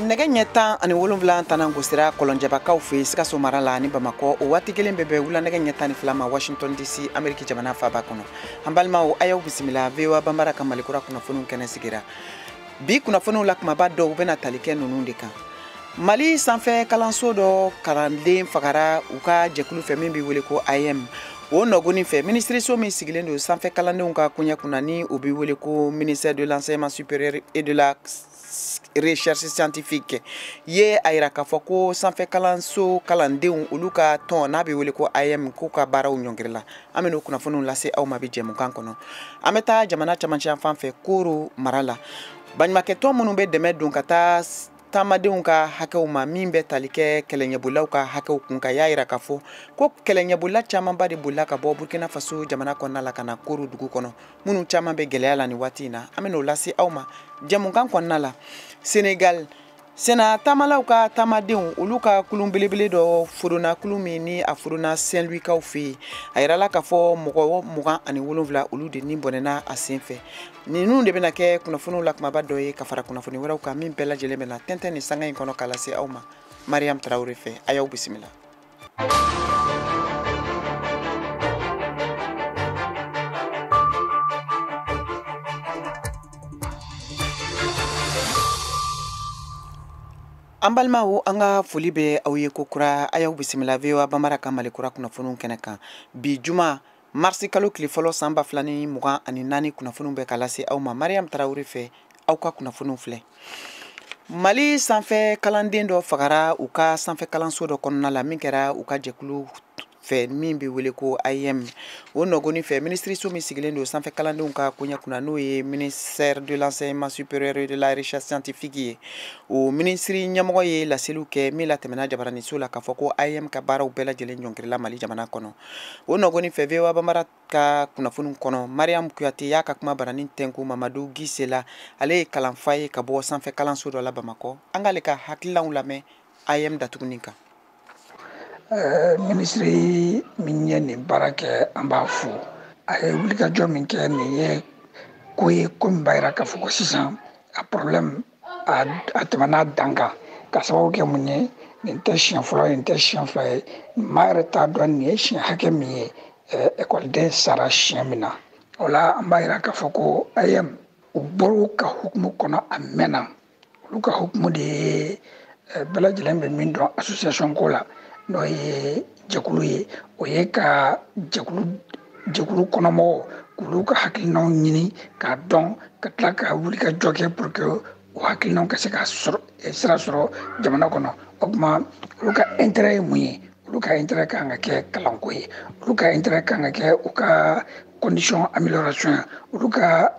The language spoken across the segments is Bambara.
Nɛgɛ ɲɛ 17 tanan gosira Kɔlɔnjɛbakaw fɛ Sikaso mara la ani Bamakɔ. O waati kelen bɛɛ bɛ wula nɛgɛ ɲɛ 12 ma Washington DC, Ameriki jamana faaba kɔnɔ. An balimaw, a y'aw bisimila VOA Banbara ka Malikura kunnafoniw kɛnɛ sigira. Bi kunnafoniw la kumaba dɔw bɛna tali kɛ ninnu de kan. Mali sanfɛ kalanso dɔ kalanden fagara u ka jɛkulu fɛ min bɛ wele ko AEEM. O nɔgɔnin fɛ, minisiriso min sigilen don sanfɛ kalandenw ka koɲɛ kunna ni o bɛ wele ko ministère de l'enseignement supérieur et de la recherche scientifique ye a yira k'a fɔ ko sanfɛ kalanso kalandenw olu ka tɔn n'a bɛ wele ko AEEM k'u ka baaraw ɲɔngirila. An bɛ n'o kunnafoniw lase aw ma bi jɛmukan kɔnɔ. An bɛ taa jamana camancɛ fan fɛ Koro mara la. Baɲumankɛtɔn minnu bɛ dɛmɛ don ka taa taamadenw ka hakɛw ma min bɛ tali kɛ kɛlɛɲɛbolilaw ka hakɛw kun kan, y'a yira k'a fɔ ko kɛlɛɲɛbolila camanba de bolila ka bɔ Burkina Faso jamana kɔnɔna la ka na Koro dugu kɔnɔ, minnu caman bɛ gɛlɛya la nin waati in na. An bɛ n'o lase aw ma jɛmukan kɔnɔna la. Senegal sena taamalaw ka taamadenw olu ka kulun belebele dɔ furuna, kulun min ni a furuna Saint-Louis-kaw fɛ yen. A yirala k'a fɔ mɔgɔ 27 olu de ni bɔnɛna a sen fɛ. Ninnu de bɛna kɛ kunnafoniw la kumaba dɔ ye ka fara kunnafoni wɛrɛw kan min bɛɛ lajɛlen bɛna tɛntɛn nin sanga in kɔnɔ k'a lase aw ma Mariam Traoré fɛ. A y'aw bisimila. An balimaw, an ka foli bɛ aw ye kokura. A y'aw bisimila VOA Banbara ka Malikura kunnafoniw kɛnɛ kan. Bi juma marisi kalo tile fɔlɔ san 2024 kunnafoniw bɛ ka lase aw ma Mariam Traoré fɛ. Aw ka kunnafoniw filɛ. Mali sanfɛ kalanden dɔ fagara u ka sanfɛ kalanso dɔ kɔnɔna la min kɛra u ka jɛkulu fɛ min bɛ wele ko AEEM. O nɔgɔnin fɛ, minisiriso min sigilen don sanfɛ kalandenw ka koɲɛ kunna n'o ye ministère de l'enseignement supérieur et de la recherche scientifique ye, o minisiri ɲɛmɔgɔ ye laseliw kɛ min latɛmɛna jabaraniso la k'a fɔ ko AEEM ka baaraw bɛɛ lajɛlen ɲɔngirila Mali jamana kɔnɔ. O nɔgɔnin fɛ, VOA Banbara ka kunnafoniw kɔnɔ, Mariam Kuyate y'a ka kuma baranin tɛnku Mamadu Gise la. Ale ye kalanfa ye ka bɔ sanfɛ kalanso dɔ la Bamakɔ. An k'ale ka hakililaw lamɛn AEEM datuguni kan. Minisiri min ye nin baara kɛ, an b'a fo. A ye wulikajɔ min kɛ, nin ye ko ye ko min b'a yira k'a fɔ ko sisan a problème a tɛmɛna dan kan. Ka sababu kɛ mun ye, nin tɛ siɲɛ fɔlɔ ye, nin tɛ siɲɛ fila ye. Maa yɛrɛ t'a dɔn nin ye siɲɛ hakɛ min ye ekɔliden sara siɲɛ min na. O la an b'a yira k'a fɔ ko AEEM u bɔr'u ka hukumu kɔnɔ a mɛnna. Olu ka hukumu de ye bɛɛ lajɛlen bɛ min dɔn association ko la, n'o ye jɛkulu ye, o ye ka jɛkulu kɔnɔmɔgɔw k'olu ka hakilinaw ɲini k'a dɔn, ka tila ka wuli ka jɔ kɛ pour que o hakilinaw ka se ka sira sɔrɔ jamana kɔnɔ. O tuma olu ka intérêt ye mun ye? Olu ka intérêt kan ka kɛ kalanko ye, olu ka intérêt kan ka kɛ u ka condition amélioration ye, olu ka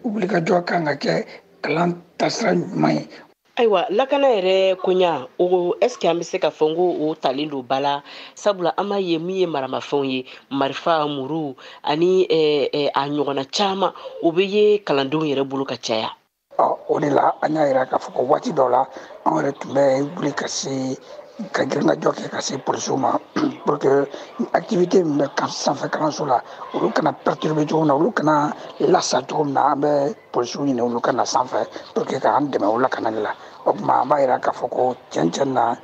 wulikajɔ kan ka kɛ kalan taasira ɲuman ye. Ayiwa, lakana yɛrɛ koɲa o, est ce que an bɛ se ka fɔ n ko o talen don ba la? Sabula an b'a ye min ye maramafɛnw ye, marifa, muru ani a ɲɔgɔnna caman, o bɛ ye kalandenw yɛrɛ bolo ka caya. O de la an y'a yira k'a fɔ ko waati dɔ la anw yɛrɛ tun bɛ wuli ka se ka girin ka jɔ kɛ ka se polisiw ma pour que activité min bɛ sanfɛ kalanso la, olu kana perturber cogo min na, olu kana lasa cogo min na, an bɛ polisiw ɲini olu ka na sanfɛ pour que k'an dɛmɛ o lakanali la. O tuma an b'a yira k'a fɔ ko tiɲɛ tiɲɛ na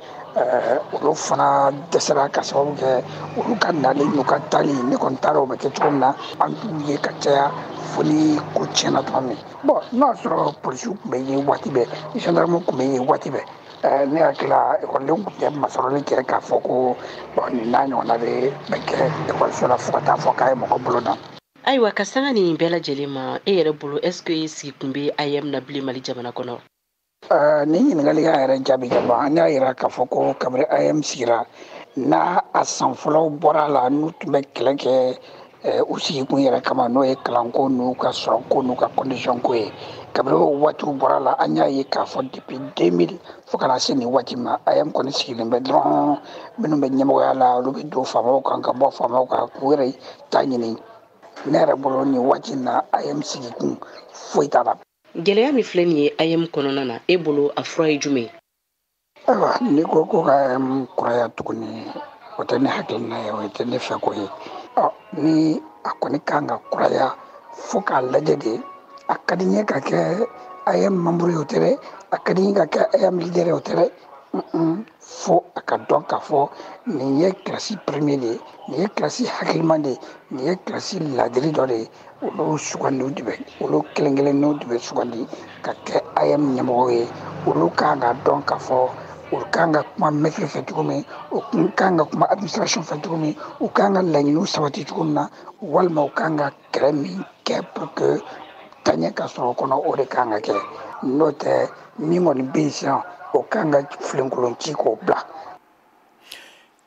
olu fana dɛsɛra ka sababu kɛ olu ka nali n'u ka taali. Ne kɔni t'a dɔn o bɛ kɛ cogo min na, an t'u ye ka caya fo ni ko tiɲɛna tuma min. Bon, n'o y'a sɔrɔ polisiw tun bɛ ye waati bɛɛ, gendarmew tun bɛ ye waati bɛɛ, ne hakili la ekɔlidenw tun tɛ masɔrɔli kɛ k'a fɔ ko bon nin n'a ɲɔgɔnna bɛ kɛ ekɔliso la fo ka taa fɔ k'a ye mɔgɔ bolo dan. Ayiwa, ka sanga nin bɛɛ lajɛlen ma, e yɛrɛ bolo est ce que sigi kun bɛ AEEM na bilen Mali jamana kɔnɔ? Nin ɲininkali y'a yɛrɛ jaabi ka ban. An y'a yira k'a fɔ ko kabini AEEM sigira n'a a san fɔlɔw bɔra a la, n'u tun bɛ kɛlɛ kɛ u sigikun yɛrɛ kama, n'o ye kalanko n'u ka sɔrɔko n'u ka condition ko ye, kabini o waatiw bɔra la, an y'a ye k'a fɔ depuis 2000 fo ka na se nin waati ma, AEEM kɔni sigilen bɛ dɔrɔn. Minnu bɛ ɲɛmɔgɔya la, olu bɛ don faamaw kan ka bɔ faamaw kan k'u yɛrɛ ta ɲini. Ne yɛrɛ bolo nin waati in na, AEEM sigikun foyi t'a la. Gɛlɛya min filɛ nin ye AEEM kɔnɔna na, e bolo a fura ye jumɛn ye? Ayiwa, n'i ko ko ka AEEM kuraya tuguni, o tɛ ne hakilina ye, o tɛ ne fɛ ko ye. Ni a kɔni kan ka kuraya fo k'a lajɛ de, a ka di n ye ka kɛ AEM membre ye, o tɛ dɛ. A ka di n ye ka kɛ AEM leader ye, o tɛ dɛ. Fo a ka dɔn k'a fɔ nin ye kilasi premier de ye, nin ye kilasi hakiliman de ye, nin ye kilasi ladiri dɔ de ye. Olu sugandiw de bɛ, olu kelen kelenninw de bɛ sugandi ka kɛ AEM ɲɛmɔgɔ ye. Olu kan ka dɔn k'a fɔ u kan ka kuma mɛtiri fɛ cogo min, u kan ka kuma administration fɛ cogo min, u kan ka laɲiniw sabati cogo min na, walima u kan ka kɛlɛ min kɛ pour que taɲɛ ka sɔrɔ o kɔnɔ, o de kan ka kɛ. N'o tɛ, min kɔni bɛ yen sisan, o kan ka filenkolon ci k'o bila.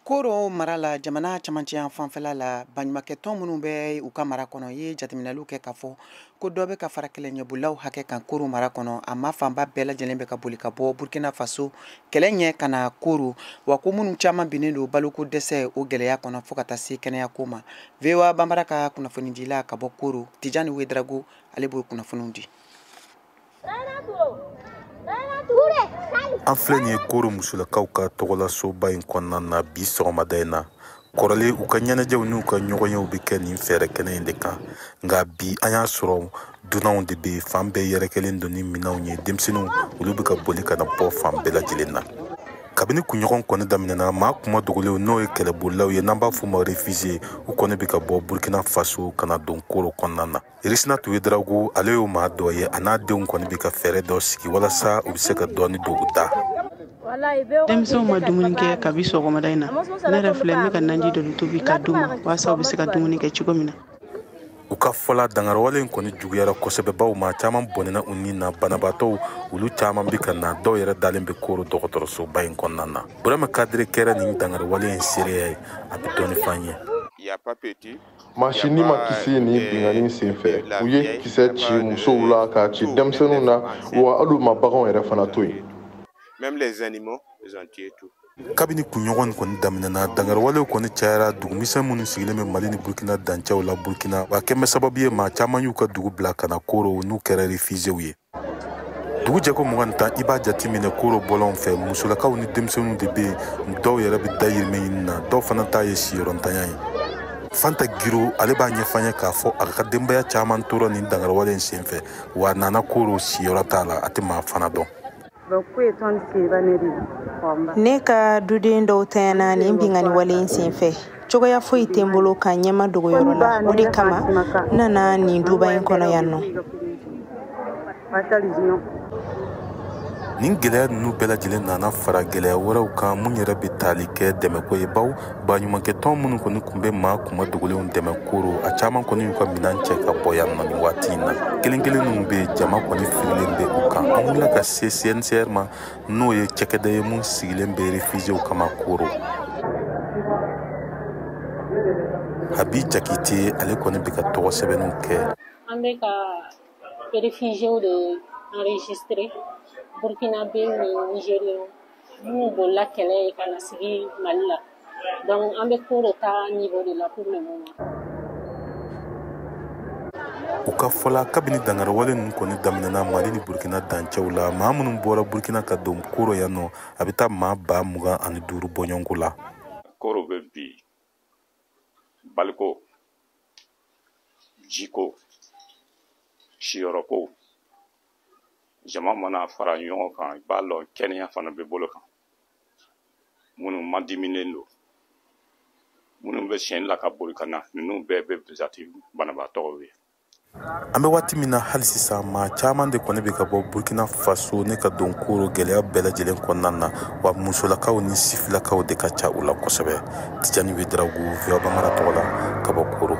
Koro mara la, jamana camancɛ fanfɛla la, baɲumankɛtɔn minnu bɛ u ka mara kɔnɔ ye jateminɛliw kɛ k'a fɔ ko dɔ bɛ ka fara kɛlɛɲɛbolilaw hakɛ kan Koro mara kɔnɔ. A ma fanba bɛɛ lajɛlen bɛ ka boli ka bɔ Burkina Faso kɛlɛ ɲɛ ka na Koro, wa ko minnu caman binnen don baloko dɛsɛ o gɛlɛya kɔnɔ fo ka taa se kɛnɛyako ma. VOA Banbara ka kunnafonidila ka bɔ Koro, Tijani Wedrago, ale b'o kunnafoniw di. An filɛ nin ye Koro musolakaw ka tɔgɔlasoba in kɔnɔna na bi sɔgɔmada in na. Kɔrɔlen, u ka ɲɛnajɛw n'u ka ɲɔgɔnyew bɛ kɛ nin fɛɛrɛ kɛnɛ in de kan, nka bi an y'a sɔrɔ dunanw de bɛ fan bɛɛ yɛrɛkɛlen don ni minɛnw ye. Denmisɛnninw, olu bɛ ka boli ka na bɔ fan bɛɛ lajɛlen na. Kabini kunɲɔgɔn kɔni daminɛna, maa kuma dogolenw, n'o ye kɛlɛbolilaw ye, n'an b'a f'u ma réfugié, u kɔni bɛ ka bɔ Burkina Faso ka na don Koro kɔnɔna na. Irisina Tuwedrago, ale y'o maa dɔ ye. A n'a denw kɔni bɛ ka fɛɛrɛ dɔ sigi walasa u bɛ se ka dɔɔni don u da. Denmisɛnw ma dumuni kɛ kabi sɔgɔmada in na. Ne yɛrɛ filɛ, n bɛ ka naji dɔ tobi ka d'u ma walasa u bɛ se ka dumuni kɛ cogo min na. U ka fɔla, dangarawale in kɔni juguyara kosɛbɛ, baw maa caman bɔnɛna u ni na. Banabaatɔw, olu caman bɛ ka na, dɔw yɛrɛ dalen bɛ Koro dɔgɔtɔrɔsoba in kɔnɔna na. Burama Kadire kɛra nin dangarawale in seereya ye, a bɛ dɔɔni f'an ye. Maa si ni ma kisi nin binkanni senfɛ. U ye kisɛ ci musow la, k'a ci denmisɛnninw na, wa hali u ma baganw yɛrɛ fana to yen. Kabini kunɲɔgɔn kɔni daminɛna, dangarawalew kɔni cayara dugumisɛn minnu sigilen bɛ Mali ni Burkina dancɛw la Burkina, wa kɛmɛ sababu ye maa caman y'u ka dugu bila ka na Koro, n'u kɛra réfugiéw ye. Dugu jɛko 10, i b'a jateminɛ Koro bɔlɔnw fɛ, musolakaw ni denmisɛnninw de bɛ yen. Dɔw yɛrɛ bɛ dayirimɛ ɲini na, dɔw fana ta ye siyɔrɔntanya ye. Fanta Giro, ale b'a ɲɛfɔ an ye k'a fɔ a ka denbaya caman tora nin dangarawale in senfɛ, wa a nana Koro, siyɔrɔ t'a la, a tɛ maa fana dɔn. Ne ka duden dɔw tanyana nin binkanni wale in senfɛ. Cogoya foyi tɛ n bolo ka ɲɛma dogo yɔrɔ la, o de kama n nana nin duba in kɔnɔ yan nɔ. Nin gɛlɛya ninnu bɛɛ lajɛlen nana fara gɛlɛya wɛrɛw kan mun yɛrɛ bɛ tali kɛ dɛmɛko ye, baw baɲumankɛtɔn minnu kɔni tun bɛ maa kuma dogolenw dɛmɛ Koro, a caman kɔni y'u ka minɛn cɛ ka bɔ yan nɔ nin waati in na. Kelen kelen ninnu bɛ yen, jama kɔni fililen bɛ u kan. An wulila ka se CNCR ma, n'o ye cakɛda ye mun sigilen bɛ réfugiéw kama Koro. Habi Jakite, ale kɔni bɛ ka tɔgɔ sɛbɛnniw kɛ. An bɛ ka réfugiéw de enregistrer, Burkinabé ni Nigériens minnu bolila kɛlɛ ye ka na sigi Mali la. Donc an bɛ Koro ta niveau de la pour le moment. U ka fɔla, kabini dangarawale ninnu kɔni daminɛna Mali ni Burkina dancɛw la, maa minnu bɔra Burkina ka don Koro yan nɔ, a bɛ taa maa 25,000 bɔɲɔgɔnko la. Koro bɛ bi baliko, jiko, siyɔrɔko, jama mana fara ɲɔgɔn kan, i b'a lɔn kɛnɛya fana bɛ bolo kan. Minnu madiminen don, minnu bɛ siɲɛ la ka boli ka na, ninnu bɛɛ bɛ jate banabaatɔw ye. An bɛ waati min na hali sisan, maa caman de kɔni bɛ ka bɔ Burkina Faso ne ka don Koro gɛlɛya bɛɛ lajɛlen kɔnɔna na, wa musolakaw ni sifilakaw de ka ca u la kosɛbɛ. Tijani Wedrago, VOA Bambara tɔgɔ la, ka bɔ Koro.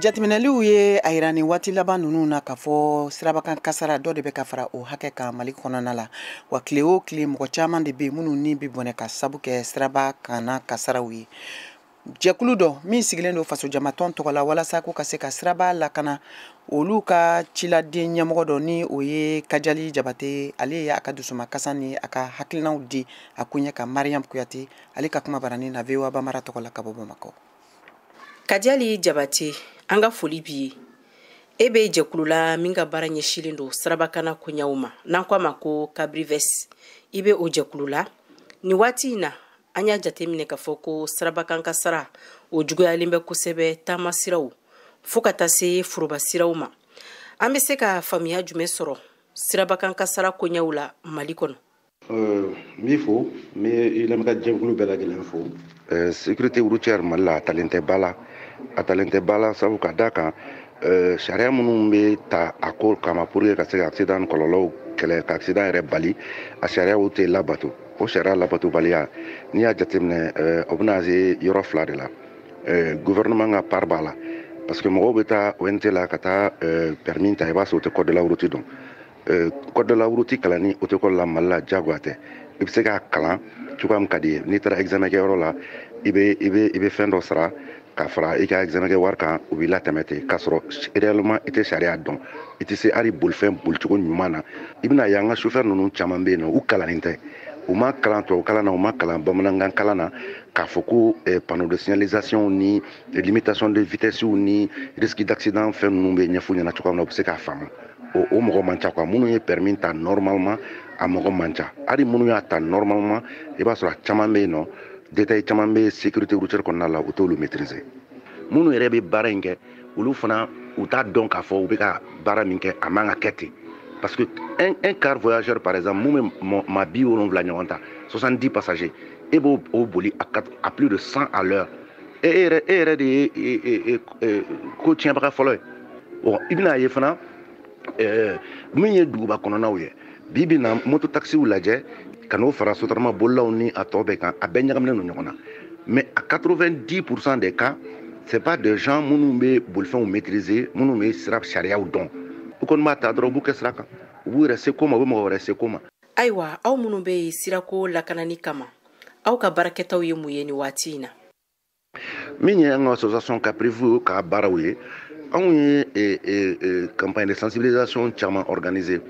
Jateminɛliw ye a yira nin waati laban ninnu na k'a fɔ sirabakan kasara dɔ de bɛ ka fara o hakɛ kan Mali kɔnɔna la, wa tile o tile mɔgɔ caman de bɛ yen minnu ni bɛ bɔnɛ ka sabu kɛ siraba kana kasaraw ye. Jɛkulu dɔ min sigilen don fasojamatɔn tɔgɔ la walasa ko ka se ka siraba lakana, olu ka ciladen ɲɛmɔgɔ dɔ ni o ye Kajali Jabate, ale ye a ka dusumakasa ni a ka hakilinaw di a koɲɛ kan. Mariam Kuyate, ale ka kuma baranin na VOA Bambara tɔgɔ la ka bɔ Bamakɔ. Kajali Jabate, an ka foli b'i ye. E bɛ jɛkulu la min ka baara ɲɛsinnen don sirabakana koɲɛw ma, n'an ko a ma ko Cabrives. I bɛ o jɛkulu la nin waati in na. An y'a jateminɛ k'a fɔ ko sirabakan kasara o juguyalen bɛ kosɛbɛ, taamasiraw fo ka taa se foroba siraw ma. An bɛ se ka faamuya jumɛn sɔrɔ sirabakan kasara koɲɛw la Mali kɔnɔ? N b'i fo, n bɛ i lamɛnka jɛkulu bɛɛ lajɛlen fo. Sécurité routière Mali la, a talen tɛ ba la, a talen tɛ ba la, sabu ka d'a kan sariya minnu bɛ ta a ko kama pour que ka se ka accident kɔlɔlɔw kɛlɛ, ka accident yɛrɛ bali, a sariyaw tɛ labato. O sariya labatobaliya, n'i y'a jateminɛ, o bɛna se yɔrɔ fila de la. Gouvernement ka part b'a la, parce que mɔgɔw bɛ taa ONT la ka taa permis ta, i b'a sɔrɔ u tɛ code de la route dɔn. Code de la route kalanni auto-école la Mali la, diyagoya tɛ. I bɛ se k'a kalan cogoya min ka di ye. N'i taara examen kɛyɔrɔ la, i bɛ fɛn dɔ sara ka fara i ka examen kɛ wari kan, u b'i latɛmɛ ten, k'a sɔrɔ réellement i tɛ sariya dɔn, i tɛ se hali bolifɛn bolicogo ɲuman na. I bɛna ye an ka chauffeur ninnu caman bɛ yen nɔ, u kalannen tɛ, u ma kalan tubabu kalan na, u ma kalan bamanankan kalan na, k'a fɔ ko panneau de signalisation ni limitation de vitesse ni risque d'accident fɛn ninnu bɛ ɲɛf'u ɲɛna cogoya min na, u bɛ se k'a faamu. O mɔgɔ man ca quoi. Minnu ye permis ta normalement, a mɔgɔ man ca. Hali minnu y'a ta normalement, i b'a sɔrɔ a caman bɛ yen nɔ, détail caman bɛ sécurité routière kɔnɔna la, u t'olu maîtriser. Minnu yɛrɛ bɛ baara in kɛ, olu fana u t'a dɔn k'a fɔ u bɛ ka baara min kɛ, a man ka kɛ ten. Parce que un car voyageur, par exemple, mun bɛ maa 70 ɲɔgɔn ta, 70 passagers, e b'o o boli à plus de 100 à l'heure, e yɛrɛ de ye ko tiɲɛbaga fɔlɔ ye. Bon, i bɛna ye fana, min ye duguba kɔnɔnaw ye, bi bi na moto taxiw lajɛ ka n'o fara sotarama bolilaw ni a tɔ bɛɛ kan, a bɛɛ ɲagaminen don ɲɔgɔn na. Mais à 90% des cas, c'est pas des gens minnu bɛ bolifɛnw maîtriser, minnu bɛ sira sariyaw dɔn. U kɔni b'a ta dɔrɔn, u b'u kɛ sira kan, u b'u yɛrɛ se ko ma, u bɛ mɔgɔ wɛrɛ se ko ma. Ayiwa, aw minnu bɛ yen sirako lakanani kama, aw ka baarakɛtaw ye mun ye nin waati in na? Min ye an ka association Caprivu ka baaraw ye, anw ye campagne de sensibilisation caman organiser.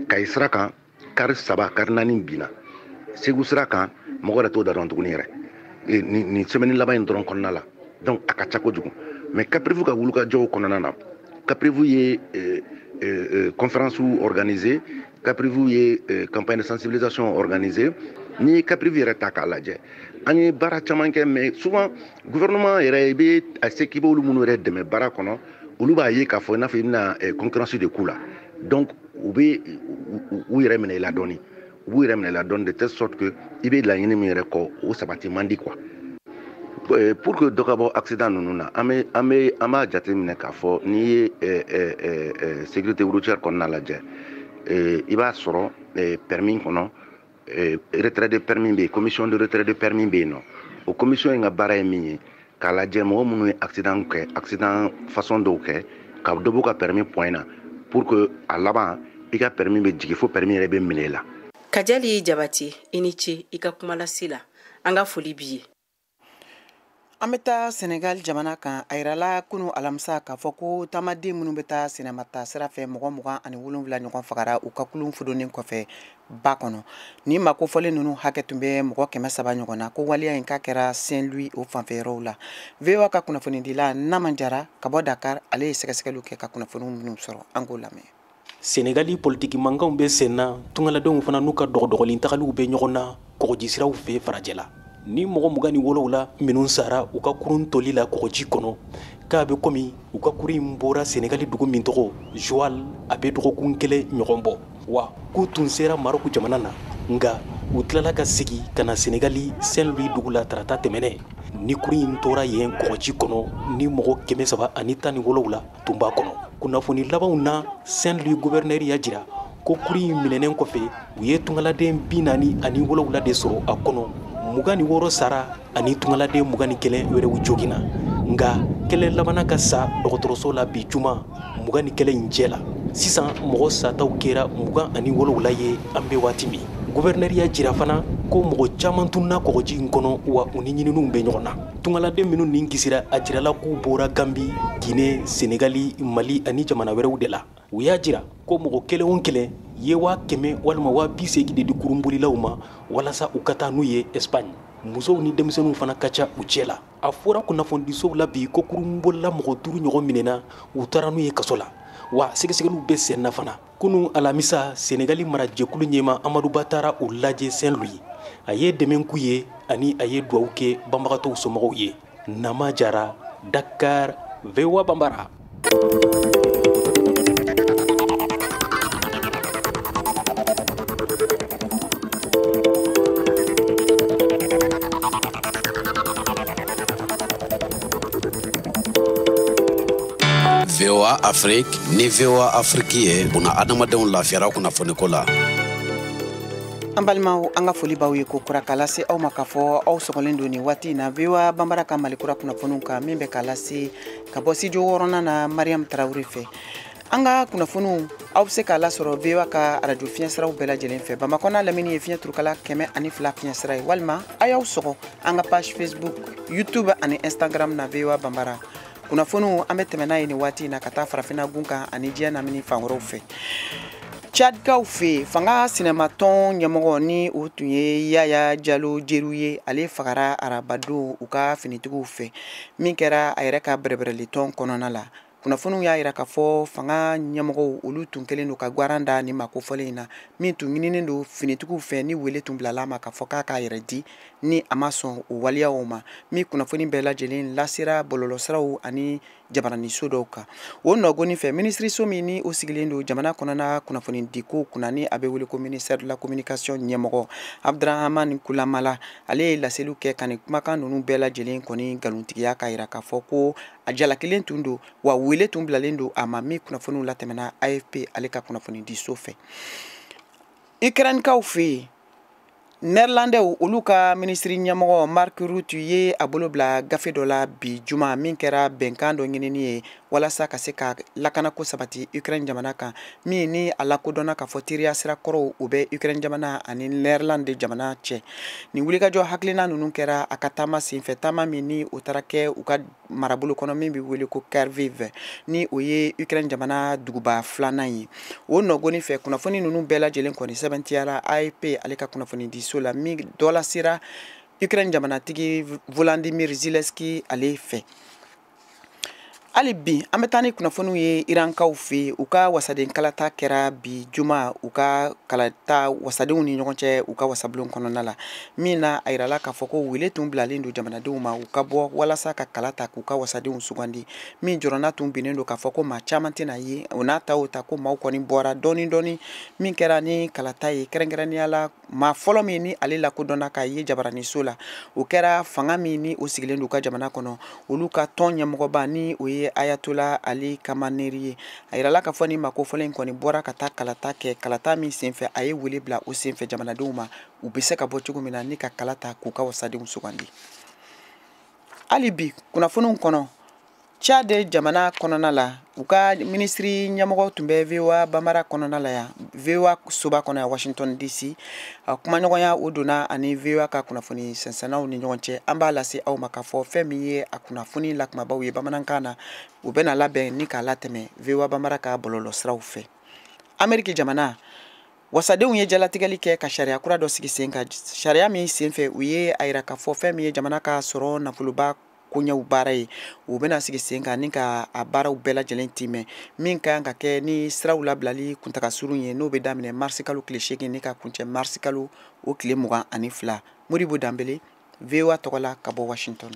Kayi sira kan, kari 3 kari 4 binna. Segu sira kan, mɔgɔ yɛrɛ t'o da dɔn tuguni yɛrɛ, nin semaine laban in dɔrɔn kɔnɔna la. Donc a ka ca kojugu. Mais Caprivu ka wulikajɔw kɔnɔna na, Caprivu ye conférence organisée, Caprivu ye campagne de sensibilisation organisée. N'i ye Caprivu yɛrɛ ta k'a lajɛ, an ye baara caman kɛ. Mais souvent gouvernement yɛrɛ, i bɛ a se k'i b'olu minnu yɛrɛ dɛmɛ baara kɔnɔ, olu b'a ye k'a fɔ i n'a fɔ i bɛna concurrence de k'u la. Donc u bɛ u yɛrɛ minɛ i la dɔɔni, u b'u yɛrɛ minɛ i la dɔɔni, de telle sorte que i bɛ laɲini min yɛrɛ kɔ, o sabati man di quoi. Pour que dɔ ka bɔ accident ninnu na, an b'a jateminɛ k'a fɔ n'i ye sécurité routière kɔnɔna lajɛ, i b'a sɔrɔ permis kɔnɔ, retrait de permis bɛ yen, commission de retrait de permis bɛ yen nɔ. O commission in ka baara ye min ye, k'a lajɛ mɔgɔ minnu ye accident kɛ, accident façon dɔw kɛ, ka dɔ b'u ka permis point na, pour que a laban i ka permis bɛ jigin fo permis yɛrɛ bɛ minɛ i la. Kajali Jabate, i ni ce i ka kuma lase la, an ka foli b'i ye. An bɛ taa Senegal jamana kan. A yirala kunu alamisa k'a fɔ ko taamaden minnu bɛ taa sinamata sira fɛ, mɔgɔ 27 ɲɔgɔn fagara u ka kulun fudonnen kɔfɛ ba kɔnɔ. Ni maa kofɔlen ninnu hakɛ tun bɛ mɔgɔ 300 ɲɔgɔn na. Ko waleya in k'a kɛra Saint-Louis o fanfɛ yɔrɔw la. VOA ka kunnafonidila Naman Jara ka bɔ Dakar, ale ye sɛgɛsɛgɛliw kɛ ka kunnafoniw minnu sɔrɔ, an k'o lamɛn. Senegali politiki mankanw bɛ sen na, tungaladenw fana n'u ka dɔgɔdɔgɔnin tagaliw bɛ ɲɔgɔn na kɔgɔjisiraw fɛ farajɛla. Ni mɔgɔ 27 minnu sara u ka kurun toli la kɔgɔji kɔnɔ, k'a bɛ komi u ka kurun in bɔra Senegali dugu min tɔgɔ Joal, a bɛ dɔgɔkun kelen ɲɔgɔn bɔ. Wa k'u tun sera Maroc jamana na, nka u tilala ka segi ka na Senegali Saint-Louis dugu la tarata tɛmɛnɛ. Ni kurun in tora yen kɔgɔji kɔnɔ, ni mɔgɔ 317 tun b'a kɔnɔ. Kunnafoni labanw na, Saint-Louis gouverneur y'a jira ko kurun in minɛnen kɔfɛ, u ye tungaladen 47 de sɔrɔ a kɔnɔ. 26 sara ani tungaladen 21 wɛrɛw joginna, nka kelen labanna ka sa dɔgɔtɔrɔso la bi juma 21 in cɛ la. Sisan mɔgɔ sataw kɛra 27 ye an bɛ waati min. Gouverneur y'a jira fana ko mɔgɔ caman tununna kɔgɔji in kɔnɔ, wa u ni ɲininiw bɛ ɲɔgɔn na. Tungaladen minnu nin kisira, a jirala k'u bɔra Gambi, Guinée, Senegali, Mali ani jamana wɛrɛw de la. U y'a jira ko mɔgɔ kelen o kelen ye 100 walima 80 de di kurunbolilaw ma walasa u ka taa n'u ye Espagne. Musow ni denmisɛnninw fana ka ca u cɛ la. A fɔra kunnafonidisow la bi ko kurunbolila mɔgɔ 5 ɲɔgɔn minɛna, u taara n'u ye kaso la. Wa sɛgɛsɛgɛliw bɛ sen na fana. Kunun alamisa, Senegali marajɛkulu ɲɛmaa Amadu Ba taara u lajɛ Saint-Louis. A ye dɛmɛ k'u ye ani a ye duwawu kɛ banbagatɔw somɔgɔw ye. Nama Jara, Dakar, VOA Bambara. VOA Afrique ni VOA Afrique ye buna adamadenw lafiyara kunnafoniko la. An balimaw, an ka foli b'aw ye ko kura k'a lase aw ma k'a fɔ aw sɔgɔlen don nin waati in na VOA Banbara ka Malikura kunnafoniw kan, min bɛ k'a lase ka bɔ studio wɔɔrɔnan na Mariam Tarawele fɛ. An ka kunnafoniw aw bɛ se k'a lasɔrɔ VOA ka arajo fiɲɛsiraw bɛɛ lajɛlen fɛ. Bamakɔ n'a lamini ye fiɲɛ turukala 102 fiɲɛsira ye, walima a y'aw sɔgɔ an ka page Facebook, YouTube ani Instagram na VOA Banbara. Kunnafoniw an bɛ tɛmɛ n'a ye nin waati in na ka taa farafinna gun kan ani diɲɛ lamini fan wɛrɛw fɛ. Tchadkaw fɛ, fanga sinamatɔn ɲɛmɔgɔ ni o tun ye Yaya Jalo Jeru ye, ale fagara arabadon u ka finitigiw fɛ, min kɛra a yɛrɛ ka bɛrɛbɛrɛlitɔn kɔnɔna la. Kunnafoniw y'a jira k'a fɔ fanga ɲɛmɔgɔw olu tun kɛlen don ka gwaran da ni mako fɔlen in na, min tun ɲininen don finitigiw fɛ ni wele tun bilala a ma k'a fɔ k'a k'a yɛrɛ di ni a ma sɔn o waleyaw ma, min kunnafoni bɛɛ lajɛlen lasera bɔlɔlɔsiraw ani jabaraniso dɔw kan. O nɔgɔni fɛ, minisiriso min ni o sigilen don jamana kɔnɔna kunnafonidiko kunna ni a bɛ wele ko ministère de la communication ɲɛmɔgɔ Abdurahamani Kulamala, ale ye laseliw kɛ ka nin kumakan ninnu bɛɛ lajɛlen kɔni nkalontigiya k'a jira k'a fɔ ko a jalakilen tun don, wa wele tun bilalen don a ma, min kunnafoniw latɛmɛna AFP ale ka kunnafonidiso fɛ. Ukrainekaw fɛ yen, Nɛrlandɛw olu ka minisiri ɲɛmɔgɔ Mark Rutte ye a bolo bila gafe dɔ la bi juma, min kɛra bɛnkan dɔ ɲinini ye walasa ka se ka lakanako sabati Ukraine jamana kan, min ni a lakodɔnna k'a fɔ teriya sira kɔrɔw o bɛ Ukraine jamana ani Nɛrlande jamana cɛ. Nin wulikajɔ hakilina ninnu kɛra a ka taama senfɛ, taama min ni o taara kɛ u ka marabolo kɔnɔ min bɛ wele ko Kharkiv, ni o ye Ukraine jamana duguba filanan ye. O nɔgɔni fɛ, kunnafoni ninnu bɛɛ lajɛlen kɔni sɛbɛntiyara AFP ale ka kunnafoni di so la, min dɔ lasera Ukraine jamanatigi Volodymyr Zelensky ale fɛ. Hali bi an bɛ taa ni kunnafoniw ye Irankaw fɛ, u ka wasaden kalata kɛra bi juma, u ka kalata wasadenw ni ɲɔgɔn cɛ u ka wasabulon kɔnɔna la, min na a yirala k'a fɔ ko wele tun bilalen don jamanadenw ma u ka bɔ walasa ka kala ta k'u ka wasadenw sugandi, min jɔrɔna tun binnen don k'a fɔ ko maa caman tɛna ye. O n'a ta o ta ko maaw kɔni bɔra dɔɔni dɔɔni, min kɛra ni kalata ye kɛrɛnkɛrɛnnenya la maa fɔlɔ min ni ale lakodɔnna k'a ye jabaraniso la, o kɛra fanga min ni o sigilen don u ka jamana kɔnɔ, olu ka tɔn ɲɛmɔgɔba ni o ye Ayatollah Ali Khamenei ye. A yirala k'a fɔ ni mako fɔlɔ in kɔni bɔra ka taa kalata kɛ, kalata min senfɛ a ye wele bila o senfɛ jamanadenw ma u bɛ se ka bɔ cogo min na ni ka kala ta k'u ka wasadenw sugandi. Hali bi kunnafoniw kɔnɔ, Tchad jamana kɔnɔna la, u ka minisiri ɲɛmɔgɔ tun bɛ VOA Banbara kɔnɔna la yan, VOA soba kɔnɔ yan Washington DC. A kumaɲɔgɔnya o donna ani VOA ka kunnafoni sɛnsɛnnaw ni ɲɔgɔn cɛ. An b'a lase aw ma k'a fɔ fɛn min ye a kunnafoni lakumabaw ye bamanankan na, u bɛna labɛn ni k'a latɛmɛ VOA Banbara ka bɔlɔlɔsiraw fɛ. Ameriki jamana wasadenw ye jalatigɛli kɛ ka sariya kura dɔ sigi sen kan, sariya min senfɛ u ye a yira k'a fɔ fɛn min ye jamana ka sɔrɔ nafoloba koɲɛw baara ye, u bɛna sigi sen kan ni ka a baaraw bɛɛ lajɛlen timɛ, min ka kan ka kɛ ni siraw labilali kuntaga surun ye, n'o bɛ daminɛ marisi kalo tile 8 ni ka kuncɛ marisi kalo o tile 22. Modibo Danbele, VOA tɔgɔ la ka bɔ Washington.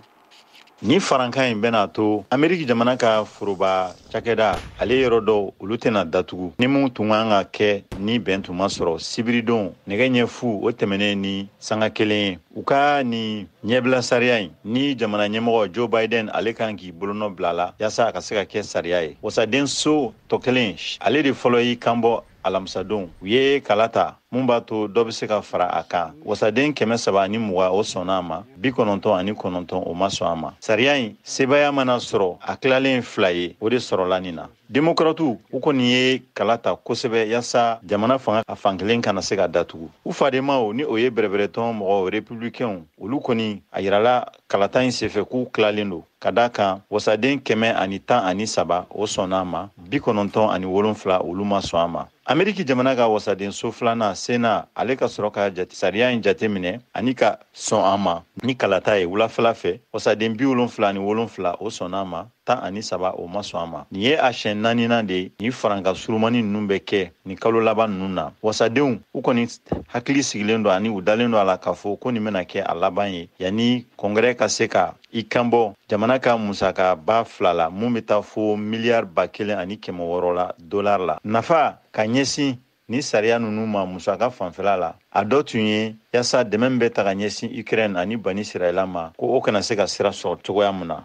Ni farankan in bɛna to Ameriki jamana ka foroba cakɛda ale yɔrɔ dɔw olu tɛna datugu ni mun tun kan ka kɛ ni bɛn tun ma sɔrɔ sibiridon nɛgɛ ɲɛ fu o tɛmɛnen ni sanga kelen ye. U ka nin ɲɛbila sariya in ni jamana ɲɛmɔgɔ Joe Biden ale kan k'i bolonɔ bila la yaasa a ka se ka kɛ sariya ye. Wasaden so tɔ kelen ale de fɔlɔ y'i kanbɔ alamisadon, u ye kala ta mun b'a to dɔ bɛ se ka fara a kan. Wasaden 320 o sɔnna a ma, 99 o ma sɔn a ma. Sariya in sebaaya mana sɔrɔ a tilalen fila ye, o de sɔrɔla nin na. Demokratiw u kɔni ye kala ta kosɛbɛ yaasa jamana fanga a fankelen kana se ka datugu. U fadenmaw ni o ye bɛrɛbɛrɛtɔn mɔgɔw republicainw, olu kɔni a yirala kalata in senfɛ k'u tilalen don ka da kan wasaden 113 o sɔnna a ma, 97 olu ma sɔn a ma. Ameriki jamana ka wasaden so filanan Sénat ale ka sɔrɔ ka sariya in jateminɛ ani ka sɔn a ma ni kalata ye wulafɛla fɛ. Wasaden 77 o sɔnna a ma, 13 o ma sɔn a ma. Nin ye a siɲɛ 4nan de ye nin farankan surumani ninnu bɛ kɛ nin kalo laban ninnu na. Wasadenw u kɔni hakili sigilen don ani u dalen don a la k'a fɔ ko nin bɛna kɛ a laban ye yanni kɔngɛrɛ ka se ka i kanbɔ jamana ka musaka 2000 la mun bɛ taa fo miliyari 1600 la dolari la. Nafa ka ɲɛsin ni sariya ninnu ma musaka fanfɛla la, a dɔ tun ye yaasa dɛmɛ bɛ ta ka ɲɛsin Ukraine ani Bani Israɛla ma, ko o kana se ka sira sɔrɔ cogoya mun na.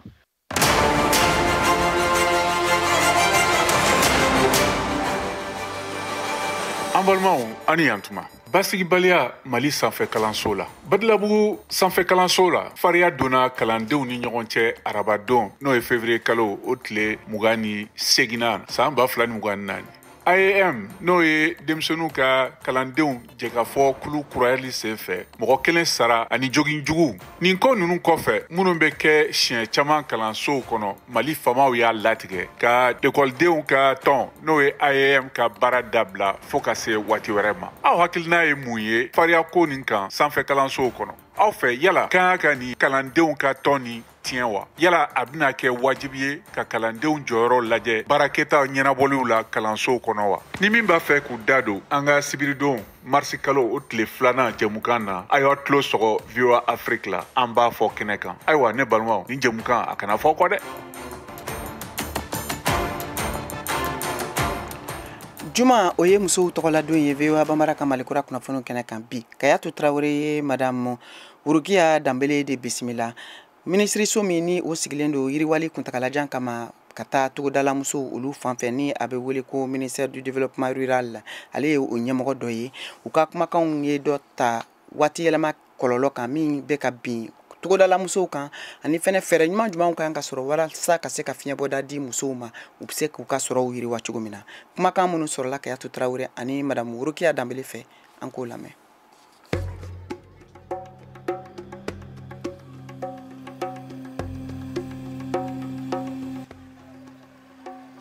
An balimaw, ani yantuma. Basigibaliya Mali sanfɛ kalanso la. Badilabugu sanfɛ kalanso la, fariya donna kalandenw ni ɲɔgɔn cɛ arabadon, n'o ye février kalo o tile 28nan san 2024. AEM n'o ye denmisɛnninw ka kalandenw jɛkafɔ kulu kurayali senfɛ, mɔgɔ kelen sara ani jogin jugu. Nin ko ninnu kɔfɛ minnu bɛ kɛ siɲɛ caman kalansow kɔnɔ, Mali faamaw y'a latigɛ ka ekɔlidenw ka tɔn n'o ye AEM ka baara dabila fo ka se waati wɛrɛ ma. Aw hakilina ye mun ye fariya ko nin kan sanfɛ kalansow kɔnɔ? Aw fɛ yala kan ka nin kalandenw ka tɔn nin tiɲɛ wa? Yala a bɛna kɛ wajibi ye ka kalandenw jɔyɔrɔ lajɛ baarakɛta ɲɛnabɔliw la kalansow kɔnɔ wa? Ni min b'a fɛ k'u da don an ka sibiridon marisi kalo o tile 2nan jɛmukan na, a y'aw tulo sɔgɔ VOA Afrique la, an b'a fɔ kɛnɛ kan. Ayiwa ne balimaw, nin jɛmukan a kana fɔ kɔ dɛ. Juma o ye musow tɔgɔladon ye VOA Bambara ka Malikura kunnafoniw kɛnɛ kan bi. Kayatu Tarawele ye Madame Wurukiya Danbele de bisimila. Minisiriso min ni o sigilen don yiriwali kuntagalajan kama ka taa togodalamusow olu fanfɛ, ni a bɛ wele ko ministère du développement rural, ale ye o ɲɛmɔgɔ dɔ ye. U ka kumakanw ye dɔ ta waati yɛlɛma kɔlɔlɔ kan min bɛ ka bin togodalamusow kan, ani fɛnɛ fɛɛrɛ ɲuman jumɛnw kan ka sɔrɔ walasa ka se ka fiɲɛbɔda di musow ma, u bɛ se k'u ka sɔrɔw yiriwa cogo min na. Kumakan minnu sɔrɔla Kayatu Tarawele ani Madame Wurukiya Danbele fɛ, an k'o lamɛn.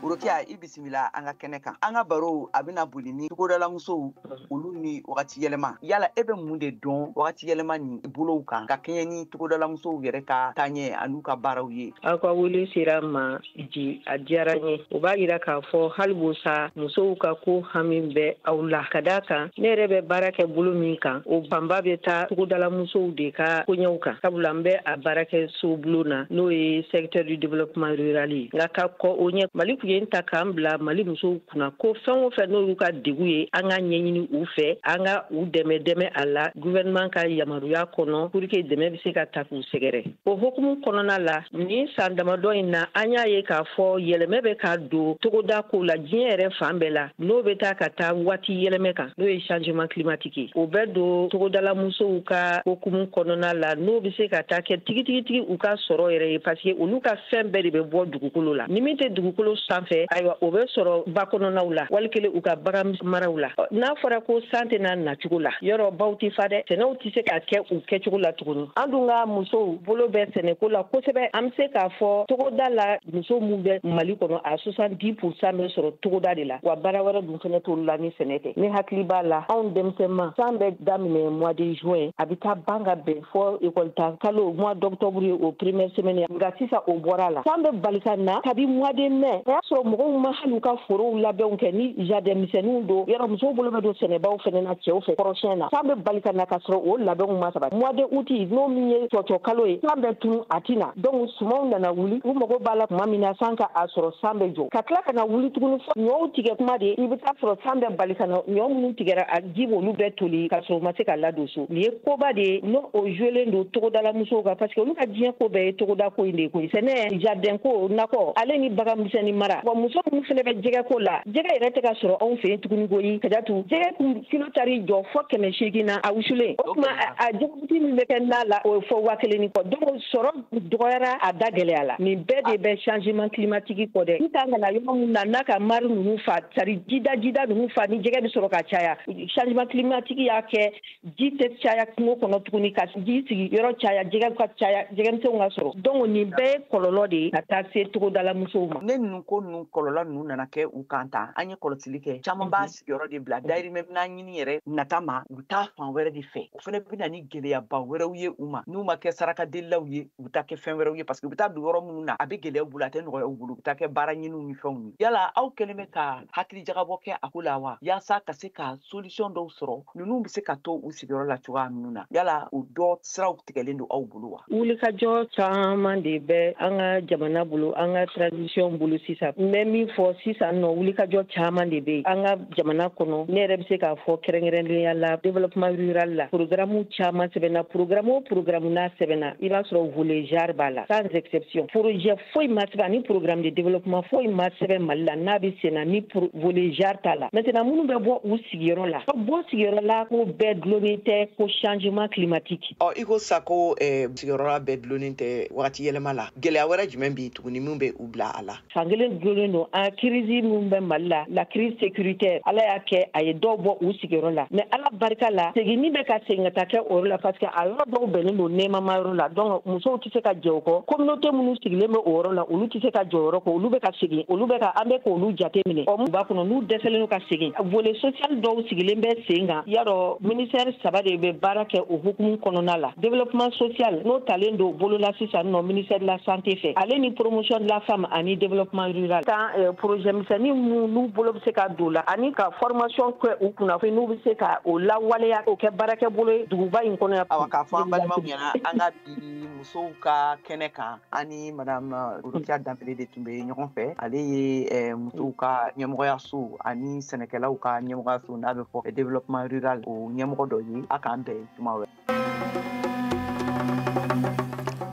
Wurukiya, i bisimila an ka kɛnɛ kan. An ka baro a bɛna boli ni togodalamusow olu ni wagati yɛlɛma. Yala e bɛ mun de dɔn wagati yɛlɛma nin bolow kan ka kɛɲɛ ni togodalamusow yɛrɛ ka taaɲɛ an'u ka baaraw ye? Aw ka wele sera n ma ji, a diyara n ye. O b'a yira k'a fɔ hali bosa musow ka ko hami bɛ aw la. Ka d'a kan ne yɛrɛ bɛ baara kɛ bolo min kan, o fanba bɛ taa togodalamusow de ka koɲɛw kan, sabula n bɛ a baara kɛ so bulon na, n'o ye secteur du développement rural ye. Nka ka kɔ o ɲɛ, Mali kun ye ta k'an bila Mali musow kunna ko fɛn o fɛn n'o y'u ka degun ye, an ka ɲɛɲini u fɛ, an ka u dɛmɛ a la gouvernement ka yamaruya kɔnɔ pour que dɛmɛ bɛ se ka ta k'u sɛgɛrɛ. O hukumu kɔnɔna la, nin san damadɔ in na, an y'a ye k'a fɔ yɛlɛmɛ bɛ ka don togoda ko la diɲɛ yɛrɛ fan bɛɛ la, n'o bɛ taa ka taa waati yɛlɛmɛ kan, n'o ye changement climatique ye. O bɛ don togodala musow ka hukumu kɔnɔna la, n'o bɛ se ka taa kɛ tigitigi u ka sɔrɔ yɛrɛ ye, parce que olu ka fɛn bɛɛ de bɛ bɔ dugukolo la. Ni min tɛ dugukolo sanfɛ, ayiwa o bɛ sɔrɔ ba kɔnɔnaw la, walikelen u ka bagan maraw la. N'a fɔra ko san tɛna nacogo la, yɔrɔ baw tɛ fa dɛ, sɛnɛw tɛ se ka kɛ u kɛcogo la tuguni. An dun ka musow bolo bɛ sɛnɛko la kosɛbɛ. An bɛ se k'a fɔ togoda la, muso mun bɛ Mali kɔnɔ, a 70% bɛ sɔrɔ togoda de la, wa baara wɛrɛ dun fɛnɛ t'olu la ni sɛnɛ tɛ. Ne hakili b'a la, anw denmisɛnma, san bɛ daminɛ mois de juin, a bɛ taa ban ka bɛn fɔ ekɔli ta kalo mois d'octobre ye, o première semaine. Nka sisan o bɔra la, san bɛ bali ka na kabi mois de mai. O y'a sɔrɔ mɔgɔw ma hali u ka forow labɛnw kɛ, ni jardin misɛnninw don, yɔrɔ musow bolo bɛ don sɛnɛbaw fɛnɛ na cɛw fɛ kɔrɔsiyɛn na. San bɛ bali ka na ka sɔrɔ o labɛnw ma sabati. Mois de août, n'o min ye cɔcɔ kalo ye, san bɛ tunu a ti na. Donc sumanw nana wuli, u mago b'a la tuma min na san ka a sɔrɔ san bɛ jɔ, ka tila ka na wuli tuguni fɔ ɲɔw tigɛ kuma de, i bɛ taa sɔrɔ san bɛ bali ka na, ɲɔ minnu tigɛra a ji b'olu bɛɛ toli ka sɔrɔ u ma se ka ladon so. Nin ye koba de ye, n'o o jouelen don togodala musow kan, parce que olu ka diɲɛ ko bɛɛ ye togoda ko in de ye koyi. Sɛnɛ, jardin ko, nakɔ, ale ni bagan misɛnnin mara. Wa muso minnu fɛnɛ bɛ jɛgɛ ko la, jɛgɛ yɛrɛ tɛ ka sɔrɔ anw fɛ yen tuguni koyi. Kajatu, jɛgɛ kun kilo tari jɔ fɔ 800 na a wusulen. O tuma a jɛgɛkuti min bɛ kɛ na la, o ye fɔ 1000 ni kɔ. Donc sɔrɔ dɔgɔyara, a da gɛlɛya la. Nin bɛɛ de bɛ changement climatique kɔ dɛ. Sisan ka na yɔrɔ min na, n'a ka mari ninnu fa, c'est-à-dire jida ninnu fa, ni jɛgɛ bɛ sɔrɔ ka caya. Changement climatique y'a kɛ ji tɛ caya kungo kɔnɔ tuguni, ka ji sigi yɔrɔ caya, jɛgɛ ka caya, jɛgɛmisɛnw ka sɔrɔ. Donc nin bɛɛ ye kɔlɔlɔ de ye ka taa se togodala musow ma. Ne ninnu ko ninnu kɔlɔlɔ ninnu nana kɛ u kan tan, an ye kɔlɔsili kɛ, caman b'a sigiyɔrɔ de bila, dayirimɛ bɛna ɲini yɛrɛ nata ma, u bɛ taa fan wɛrɛ de fɛ. O fana bɛ na ni gɛlɛyaba wɛrɛw ye u ma. N'u ma kɛ sarakadelilaw ye, u bɛ taa kɛ fɛn wɛrɛw ye, parce que u bɛ taa don yɔrɔ minnu na, a bɛ gɛlɛya u bolo, a tɛ nɔgɔya u bolo, u bɛ taa kɛ baara ɲiniw ni fɛnw ye. Yala aw kɛlen bɛ ka hakilijagabɔ kɛ a ko la wa, yaasa ka se ka solution dɔw sɔrɔ, ninnu bɛ se ka to u sigiyɔrɔ la cogoya minnu na? Yala o dɔ siraw tigɛlen don aw bolo wa? Wulikajɔ caman de bɛ an ka jamana bolo, an ka transition bolo sisan. N bɛ min fɔ sisan nɔ, wulikajɔ caman de bɛ yen an ka jamana kɔnɔ. Ne yɛrɛ bɛ se k'a fɔ kɛrɛnkɛrɛnnenya la, développement rural la, programme caman sɛbɛnna. Programme o programme n'a sɛbɛnna, i b'a sɔrɔ volet genre b'a la, sans exception. Projet foyi ma sɛbɛn ani programme de développement foyi ma sɛbɛn Mali la n'a bɛ sen na ni volet genre t'a la. Maintenant, minnu bɛ bɔ u sigiyɔrɔ la, bɔ sigiyɔrɔ la ko bɛɛ dulonnen tɛ ko changement climatique. Ɔ, i ko sa ko sigiyɔrɔ la bɛɛ dulonnen tɛ wagati yɛlɛma la, gɛlɛya wɛrɛ jumɛn bɛ yen tuguni min bɛ u bila a la? Fankelen dulonnen don an crise min bɛ Mali la, la crise sécuritaire, Ala y'a kɛ a ye dɔw bɔ u sigiyɔrɔ la, mais Ala barika la, seginni bɛ ka segin ka taa kɛ o yɔrɔ la, parce que a yɔrɔ dɔw bɛnnen don nɛɛmama yɔrɔ la. Donc musow tɛ se ka jɛ o kɔ, communauté minnu sigilen bɛ o yɔrɔ la, olu tɛ se ka jɔ o yɔrɔ kɔ, olu bɛ ka segin, olu bɛ ka, an bɛ k'olu jate minɛ. Ɔ, b'a kɔnɔ n'u dɛsɛlen don ka segin, volet social dɔw sigilen bɛ sen kan. Yarɔ ministère 3 de bɛ baara kɛ o hukumu kɔnɔna la. Développement social n'o talen don bolo la sisan nɔ ministère de la santé fɛ, ale ni promotion de la femme ani développement rural. Tan projet misɛnnin minnu n'u bolo bɛ se ka don la, ani ka formation kɛ u kunna, n'u bɛ se ka o lawaleya, o kɛ baarakɛ bolo ye duguba in kɔnɔ. Awa, k'a fɔ an balimaw ɲɛna, an ka bi musow ka kɛnɛ kan, ani madame Rokia Danbele de tun bɛ ɲɔgɔn fɛ. Ale ye musow ka ɲɛmɔgɔyaso ani sɛnɛkɛlaw ka ɲɛmɔgɔyaso, n'a bɛ fɔ développement rural, o ɲɛmɔgɔ dɔ ye. A k'an bɛn juma wɛrɛ.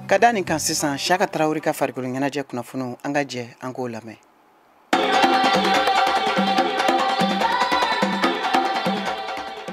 Ka da nin kan sisan, Siaka Tarawele ka farikolo ɲɛnajɛ kunnafoniw, an ka jɛ an k'o lamɛn.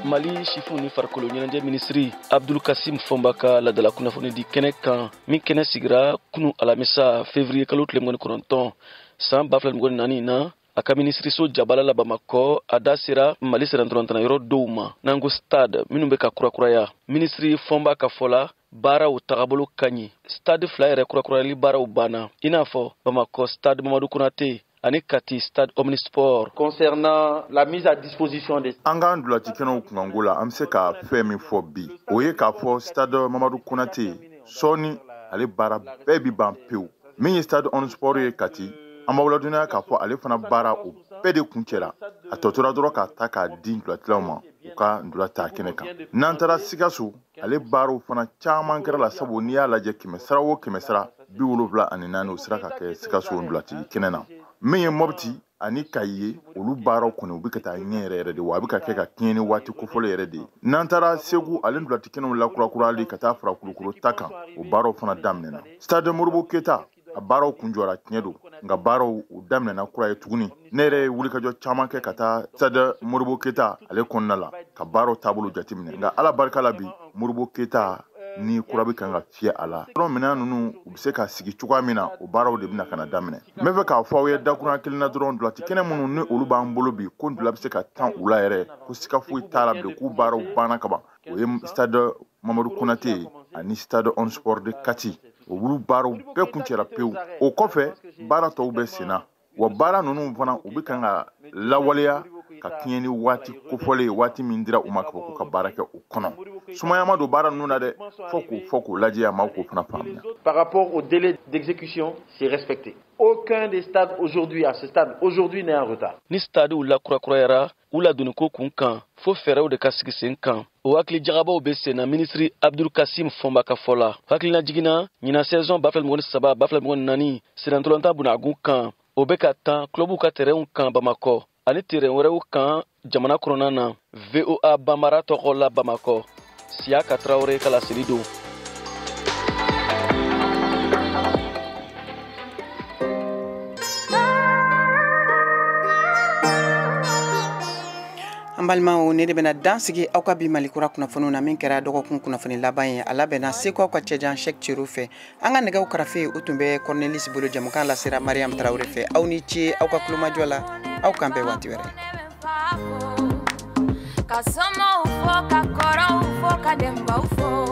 Mali sifinw ni farikolo ɲɛnajɛ minisiri Abdul Kasim Fɔnba ka ladala kunnafoni di kɛnɛ kan, min kɛnɛ sigira kunu alamisa février kalo tile 29 san 2024 na a ka minisiriso jabala la Bamakɔ. A da sera Mali sirantɔrɔntana yɔrɔ dɔw ma, n'an ko stade minnu bɛ ka kurakuraya. Minisiri Fɔnba ka fɔ la, baaraw tagabolo ka ɲi, stade 2 yɛrɛ kurakurayali baaraw banna, i n'a fɔ Bamakɔ stade Mamadu Konate ani Kati stade Omnisport. Concernant la mise à disposition des an k'an dulacikɛnɛw kunkanko la, an bɛ se ka fɛn min fɔ bi, o ye k'a fɔ stade Mamadu Konate sɔɔni ale baara bɛɛ bi ban pewu. Min ye stade Omnisport ye Kati, an b'aw ladɔnniya k'a fɔ ale fana baara o bɛɛ de kuncɛra, a tɔ tora dɔrɔn k'a ta k'a di ndulatilaw ma u ka ndula ta kɛnɛ kan. N'an taara Sikaso, ale baaraw fana caman kɛra la, sabu n'i y'a lajɛ 100 sara o 100 sara, 74 o sera ka kɛ Sikaso ndulati kɛnɛ na. Min ye Mopti ani Kayi ye, olu baaraw kɔni u bɛ ka taa ɲɛ yɛrɛ yɛrɛ de, wa a bɛ ka kɛ ka kɛɲɛ ni waati kofɔlen yɛrɛ de ye. N'an taara Segu, ale ndulati kɛnɛw lakurakurali ka taa fara Kulukoro ta kan, o baaraw fana daminɛna. Stade Modibo Keyita, a baaraw kun jɔra, tiɲɛ don, nka baaraw u daminɛna kura ye tuguni. Ne yɛrɛ ye wulikajɔ caman kɛ ka taa stade Modibo Keyita ale kɔnɔna la ka baaraw taabolo jateminɛ, nka Ala barika la bi, Modibo Keyita ni kura bɛ kan ka fiyɛ a la. Yɔrɔ minɛn ninnu u bɛ se ka sigi cogoya min na, o baaraw de bɛna ka na daminɛ. N bɛ fɛ k'a fɔ aw ye dakurunya kelen na dɔrɔn, ndulati kɛnɛ minnu ni olu b'an bolo bi, ko ndula bɛ se ka tan u la yɛrɛ, ko siga foyi t'a la bilen, k'u baaraw banna kaban, o ye stade Mamadu Konate ye ani stade Omnisport de Kati. Olu baaraw bɛɛ kuncɛra pewu. O kɔfɛ baara tɔw bɛ sen na, wa baara ninnu fana u bɛ kan ka lawaleya ka kɛɲɛ ni waati kofɔlen ye, waati min dira u ma k'a fɔ k'u ka baara kɛ o kɔnɔ. Sumaya ma don baara ninnu na dɛ, fo k'o fɔ k'o lajɛ, a ma k'o fana faamuya. Par rapport au délai d'exécution, c'est respecté. Aucun des stades aujourd'hui, à ce stade aujourd'hui, n'est en retard. Ni stadew lakurakurayara, u ladonniko kun kan, fo fɛɛrɛw de ka sigi sen kan. O hakili jagabaw bɛ sen na minisiri Abdul Kasim Fɔnba ka fɔ la. Hakilina jiginna ɲinan saison 2023 2024 sirantɔlɔntan bunagun kan, o bɛ ka tan clubw ka terrainw kan Bamakɔ ani terrain wɛrɛw kan jamana kɔnɔna na. VOA Bambara tɔgɔ la Bamakɔ, Siaka Tarawele ka laseli don. An balimaw, ne de bɛna dan sigi aw ka bi Malikura kunnafoniw na, min kɛra dɔgɔkun kunnafoni laban ye. A labɛnna Seko aw ka cɛjan Cheick Cero fɛ. An ka nɛgɛw karafe o tun bɛ Cornelis bolo, jamukan lasera Mariam Tarawele fɛ. Aw ni ce aw ka kulomajɔ la, aw k'an bɛn waati wɛrɛ. Ka somɔgɔw fo, ka kɔrɔw fo, ka denbaw fo.